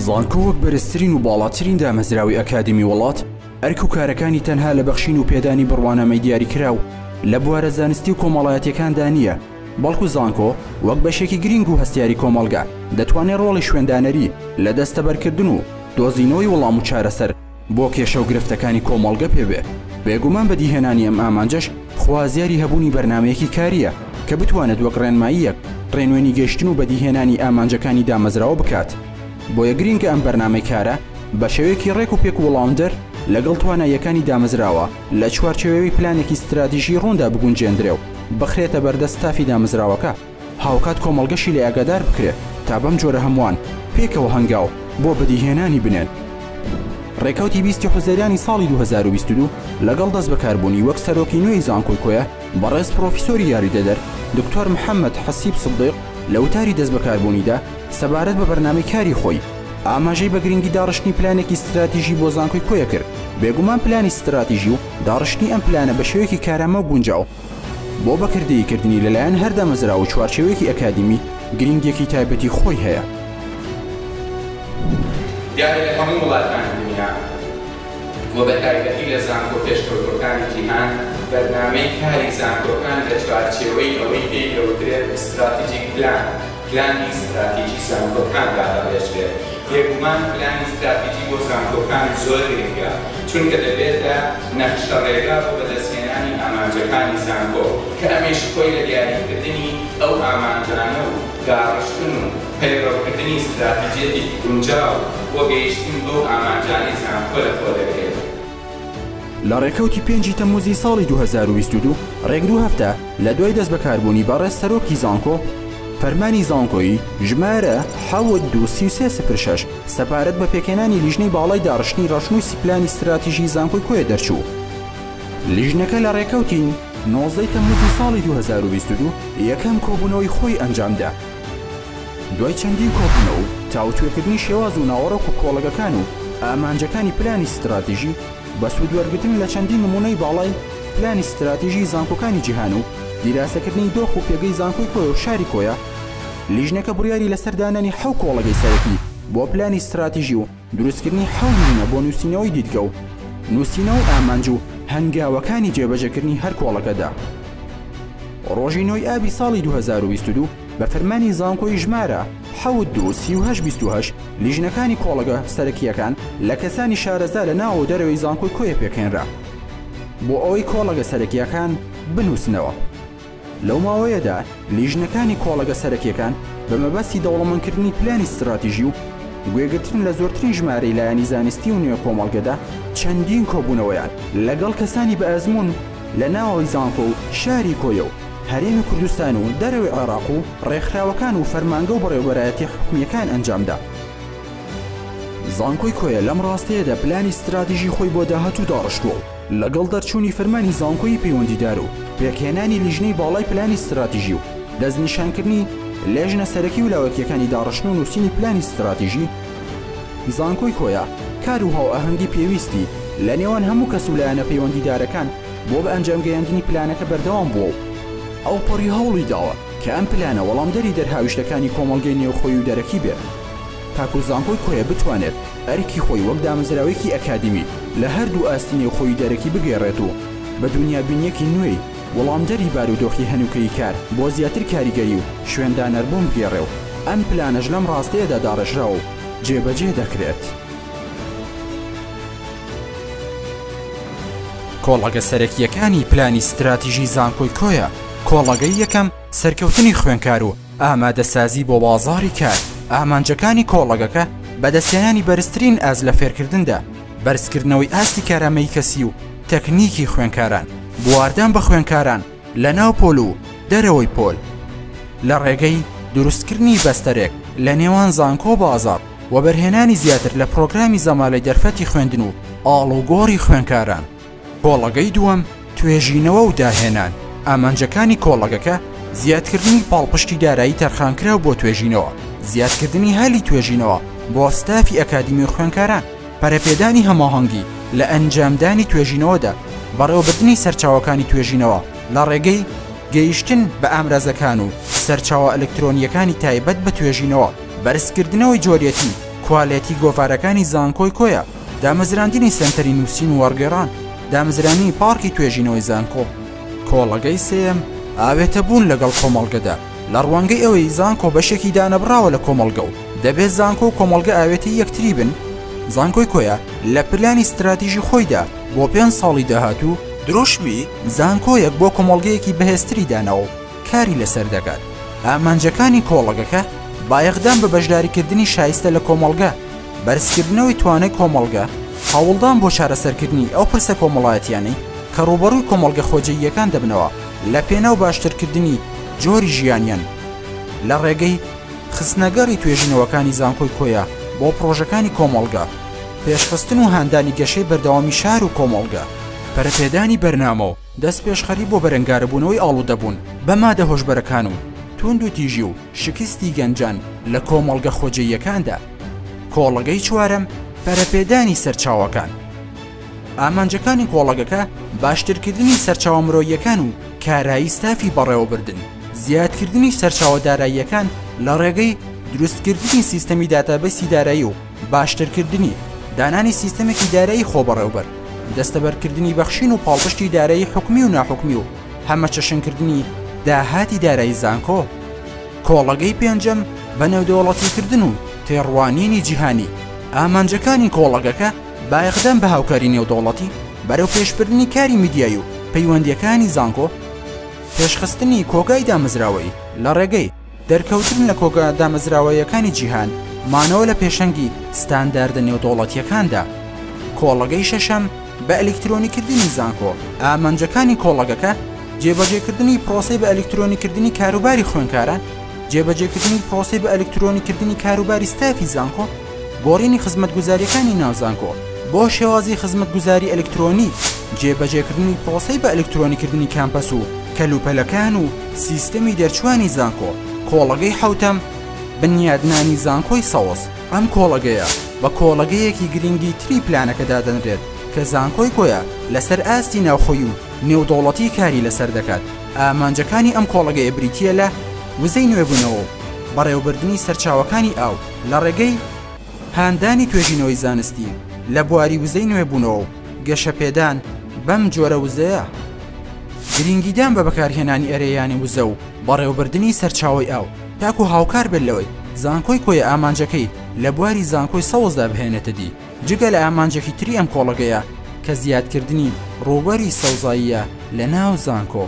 زانکۆ وەک بەرزترین و باڵاترین دامەزراوەی ئەکادیمی وڵات، ئەرک و کارەکانی تەنها لە بەخشین و پێدانی بڕوانامەی دیاریکراو لە بوارە زانستی و کۆمەڵایەتیەکاندا نییە، بەڵکو زانکۆ وەک بەشێکی گرینگ و هەستیاری کۆمەڵگە دەتوانێت ڕۆڵی شوێندانەری لە دەستەبەرکردن و دۆزینەوەی وەڵام و چارەسەر بۆ کێشە و گرفتەکانی کۆمەڵگە پێ بێ. بێگومان بەدیهێنانی ئەم ئامانجەش خوازیاری هەبوونی بەرنامەیەکی کارییە کە بتوانێت وەک ڕێنماییەک ڕێنوێنی گەیشتن و بەدیهێنانی ئامانجەکانی دامەزراوە بکات. بۆیە گرینگە ئەم بەرنامەی کارە بە شێوەیەکی ڕێک و پێک و وەڵامدەر لەگەڵ تواناییەکانی دامەزراوە لە چوارچێوەی پلانێکی ستراتیژی ڕووندا بگونجێندرێ و بخرێتە بەردەست ستافی دامەزراوەکە. هاوکات کۆمەڵگەشی لێ ئاگادار بکرێ تا بەم جۆرە هەمووان پێکەوە هەنگاو بۆ بەدیهێنانی بنێن. ڕێکەوتی بیستی حوزەیرانی ساڵی 2022 لەگەڵ دەستبەکاربوونی وەک سەرۆکی نوێی زانکۆی کۆیە بەڕێز پڕۆفیسۆری یاریدەدەر دکتۆر محەممەد حەسیب سدیق لە وتاری دەستبەکاربوونیدا سەبارەت بە بەرنامەی کاری خۆی ئاماژەی بە گرنگی داڕشتنی پلانێکی ستراتیژی بۆ زانکۆی کۆیە کرد بێگومان پلانی ستراتیژی و داڕشتنی ئەم پلانە بە شێوەیەکی کارامە و گونجاو بۆ بەکردەییکردنی لەلایەن هەر دامەزراوە و چوارچێوەیەکی ئەکادیمی گرینگیەکی تایبەتی خۆی هەیە. دیارە لە هەموو وڵاتانی دنیا و بە تایبەتی لە زانکۆ پێشکەوتووەکانی جیهان بەرنامەی کاری زانکۆکان لە چوارچێوەی ئەوەی پێی دەوترێت Strategic Plan، پلانی ستراتیجی زانکۆکان دادەڕێژرێت. بێگومان پلانی ستراتیجی بۆ زانکۆکان زۆر گرنگە، چونکە دەبێتە نەخشەڕێگا بۆ بەدەستهێنانی ئامانجەکانی زانکۆ، کە ئەمەیش خۆی لە دیاریکردنی ئەو ئامانجانە و داڕشتن و پەیڕەوکردنی ستراتیجیەتێکی گونجاو بۆ گەیشتن بەو ئامانجانەی زانکۆ لەخۆدەگرێت. لە ڕێکەوتی پێنجی تەمموزی ساڵی 2022، ڕێک دوو هەفتە لە دوای دەستبەکاربوونی بەڕێز سەرۆکی زانکۆ، فەرمانی زانکۆیی ژمارە حەوت دوو 33 0 شەش سەبارەت بە پێکهێنانی لیژنەی باڵای داڕشتنی ڕەشنووسی پلانی ستراتیژی زانکۆی کۆیە دەرچوو. لیژنەکە لە ڕێکەوتی 19 ی تەمموزی ساڵی 2022 یەکەم کۆبوونەوەی خۆی ئەنجامدا. دوای چەندین کۆبوونەوە و تاوتوێکردنی شێواز و ناوەڕۆک و کۆڵەگەکان و ئامانجەکانی پلانی ستراتیژی، بە سوودوەرگرتن لە چەندین نموونەی باڵای پلانی ستراتیژی زانکۆکانی جیهان و دیراسەکردنی دۆخ و پێگەی زانکۆی کۆیە و شاری کۆیە، لیژنەکە بڕیاری لەسەر دانانی حەو کۆڵەگەی سەرەکی بۆ پلانی ستراتیژی و دروستکردنی حەو لیژنە بۆ نووسینەوەی دیدگە و نووسینەوەی ئامانج و هەنگاوەکانی جێبەجێکردنی هەر کۆڵەگە دا. ڕۆژی نۆی ئابی ساڵی 2022 بە فەرمانی زانکۆی ژمارە حەوت دوو 38 28 لیژنەکانی کۆڵەگە سەرەکییەکان لە کەسانی شارەزا لە ناوە و دەرەوەی زانکۆی کۆیە پێکهێنرا بۆ ئەوەی کۆڵەگە سەرەکییەکان بنووسنەوە. لەو ماوەیەدا لیژنەکانی کۆڵەگە سەرەکییەکان بە مەبەستی دەوڵەمەندکردنی پلانی ستراتیژی و گوێگرتن لە زۆرترین ژمارەی لایەنی زانستی و نوێ کۆمەڵگەدا چەندین کۆبوونەوەیان لەگەڵ کەسانی بەئەزموون لە ناوەوەی زانکۆ و شاری کۆیە و هەرێمی کوردستان و دەرەوەی عێراق و ڕێکخراوەکان و فەرمانگە و بەڕێوەبەرایەتیە حکومییەکان ئەنجامدا. زانکۆی کۆیە لەم ڕاستەیەدا پلانی ستراتیژی خۆی بۆ داهاتوو داڕشتووە و لەگەڵ دەرچوونی فەرمانی زانکۆیی پەیوەندیدار و پێکهێنانی لیژنەی باڵای پلانی ستراتیژی و دەستنیشانکردنی لێژنە سەرەکی و لاوەکییەکانی داڕشتن و نووسینی پلانی ستراتیژی زانکۆی کۆیە کار و هاوئاهەنگی پێویستی لە نێوان هەموو کەس و لایەنە پەیوەندیدارەکان بۆ بە ئەنجام گەیاندنی پلانەکە بەردەوام بووە و ئەوپەڕی هەوڵی داوە کە ئەم پلانە وەڵامدەری دەرهاویشتەکانی کۆمەڵگەی نێوخۆی و دەرەکی بێت تاکو زانکۆی کۆیە بتوانێت ئەرکی خۆی وەک دامەزراوەیەکی ئەکادیمی لە هەردوو ئاستی نێوخۆی و دەرەکی بگێڕێت و بە دونیابینییەکی نوێی وەڵامدەری بارودۆخی هەنووکەیی کار بۆ زیاتر کاریگەری و شوێندانەربوون بگێڕێ و ئەم پلانەش لەم ڕاستەیەدا داڕێژراوە و جێبەجێ دەکرێت. کۆڵەگە سەرەکییەکانی پلانی ستراتیژی زانکۆی کۆیە، کۆڵەگەی یەکەم، سەرکەوتنی خوێندکار و ئامادەسازی بۆ بازاڕی کار، ئامانجەکانی کۆڵەگەکە بەدەستهێنانی بەرزترین ئاست لە فێرکردندا، بەرزکردنەوەی ئاستی کارامەیی کەسی و تەکنیکی خوێندکاران، بواردان بە خوێندکاران لە ناو پۆل و دەرەوەی پۆل لە ڕێگەی دروستکردنی بەستەرێک لە نێوان زانکۆ و بازاڕ، وەبەرهێنانی زیاتر لە پرۆگرامی زەمالەی دەرفەتی خوێندن و ئاڵوگۆڕی خوێندکاران. کۆڵەگەی دووەم، توێژینەوە و داهێنان، ئامانجەکانی کۆڵەگەکە زیادکردنی پاڵپشتی دارایی تەرخانکراو بۆ توێژینەوە، زیادکردنی هەلی توێژینەوە بۆ ستافی ئەکادیمی و خوێندکاران، پەرەپێدانی هەماهەنگی لە ئەنجامدانی توێژینەوەدا، بەڕێوەبردنی سەرچاوەکانی توێژینەوە لە ڕێگەی گەیشتن بە ئامرازەکان و سەرچاوە ئەلکترۆنییەکانی تایبەت بە توێژینەوە، بەرزکردنەوەی جۆریەتی. کوالێتی گۆڤارەکانی زانکۆی کۆیە، دامەزراندنی سەنتەری نووسین و وەڕگێڕان، دامەزراندنی پارکی توێژینەوەی زانکۆ. کۆڵەگەی سێیەم، ئاوێتەبوون لەگەڵ کۆمەڵگەدا، لە ڕوانگەی ئەوەی زانکۆ بەشێکی دانەبڕاوە لە کۆمەڵگە و دەبێت زانکۆ و کۆمەڵگە ئاوێتەی یەکتری بن، زانکۆی کۆیە لە پلانی ستراتیژی خۆیدا بۆ پێنج ساڵی داهاتوو دروشمی، زانکۆیەک بۆ کۆمەڵگەیەکی بەهێزتری داناوە و کاری لەسەر دەکات. ئامانجەکانی کۆڵەگەکە بایەخدان بە بەشداریکردنی شایستە لە کۆمەڵگە، بەرزکردنەوەی توانای کۆمەڵگە، هەوڵدان بۆ چارەسەرکردنی ئەو پرسە کۆمەڵایەتیانەی کە ڕووبەڕووی کۆمەڵگە خۆجێییەکان دەبنەوە لە پێناو باشترکردنی جۆری ژیانیان لە ڕێگەی خستنەگەڕی توێژینەوەکانی زانکۆی کۆیە بۆ پڕۆژەکانی کۆمەڵگە، پێشخستن و هاندانی گەشەی بەردەوامی شار و کۆمەڵگە، پەرەپێدانی بەرنامە و دەستپێشخەری بۆ بەرەنگاربوونەوەی ئاڵوودەبوون بە مادە هۆشبەرەکان و تووندوتیژی و شکستی گەنجان لە کۆمەڵگە خۆجێییەکاندا. کۆڵەگەی چوارەم، پەرەپێدانی سەرچاوەکان. ئامانجەکانی کۆڵەگەکە باشترکردنی سەرچاوە مرۆییەکان و کارایی ستافی بەڕێوەبردن، زیادکردنی سەرچاوە داراییەکان لە ڕێگەی دروستکردنی سیستەمی داتابەیسی دارایی و باشترکردنی دانانی سیستەمێکی دارایی خۆبەڕێوبەر، دەستەبەرکردنی بەخشین و پاڵپشتی دارایی حکومی و ناحکومی و هەمەچەشنکردنی داهاتی دارایی زانکۆ. کۆڵەگەی پێنجەم، بە نێودەوڵەتیکردن و تێڕوانینی جیهانی، ئامانجەکانی کۆڵەگەکە بایەخدان بە هاوکاری نێودەوڵەتی، بەرەوپێشبردنی کاری میدیایی و پەیوەندییەکانی زانکۆ، پێشخستنی کۆگای دامەزراوەیی لە ڕێگەی دەرکەوتن لە کۆگا دامەزراوەییەکانی جیهان، مانەوە لە پێشەنگی ستانداردە نێودەوڵەتییەکاندا. کۆڵەگەی شەشەم، بە ئەلیکترۆنیکردنی زانکۆ، ئامانجەکانی کۆڵەگەکە جێبەجێکردنی پرۆسەی بە ئەلیکترۆنیکردنی کاروباری خوێندکاران، جێبەجێکردنی پرۆسەی بە ئەلیکترۆنیکردنی کاروباری ستافی زانکۆ، گۆڕینی خزمەتگوزارییەکانی ناو زانکۆ بۆ شێوازی خزمەتگوزاری ئەلیکترۆنی، جێبەجێکردنی پرۆسەی بە ئەلیکترۆنیکردنی کامپەس و کەلوپەلەکان و سیستەمی دەرچوانی زانکۆ. کۆڵەگەی حەوتەم، بنیادنانی زانکۆی سەوز، ئەم کۆڵەگەیە بە کۆڵەگەیەکی گرنگی تری پلانەکە دادەنرێت کە زانکۆی کۆیە لەسەر ئاستی ناوخۆی و نێودەوڵەتی کاری لەسەر دەکات، ئامانجەکانی ئەم کۆڵەگەیە بریتییە لە وزەی نوێبوونەوە و بەڕێوەبردنی سەرچاوەکانی ئاو لە ڕێگەی هاندانی توێژینەوەی زانستی لە بواری وزەی نوێبوونەوە و گەشەپێدان بەم جۆرە وزەیە، گرینگیدان بە بەکارهێنانی ئەرێیانی وزە و بەڕێوەبردنی سەرچاوەی ئاو تاکو هاوکار بێت لەوەی زانکۆی کۆیە ئامانجەکەی لە بواری زانکۆی سەوزدا بهێنێتە دی. جگە لە ئامانجێکی تری ئەم کۆڵەگەیە کە زیادکردنی ڕووبەری سەوزاییە لە ناو زانکۆ.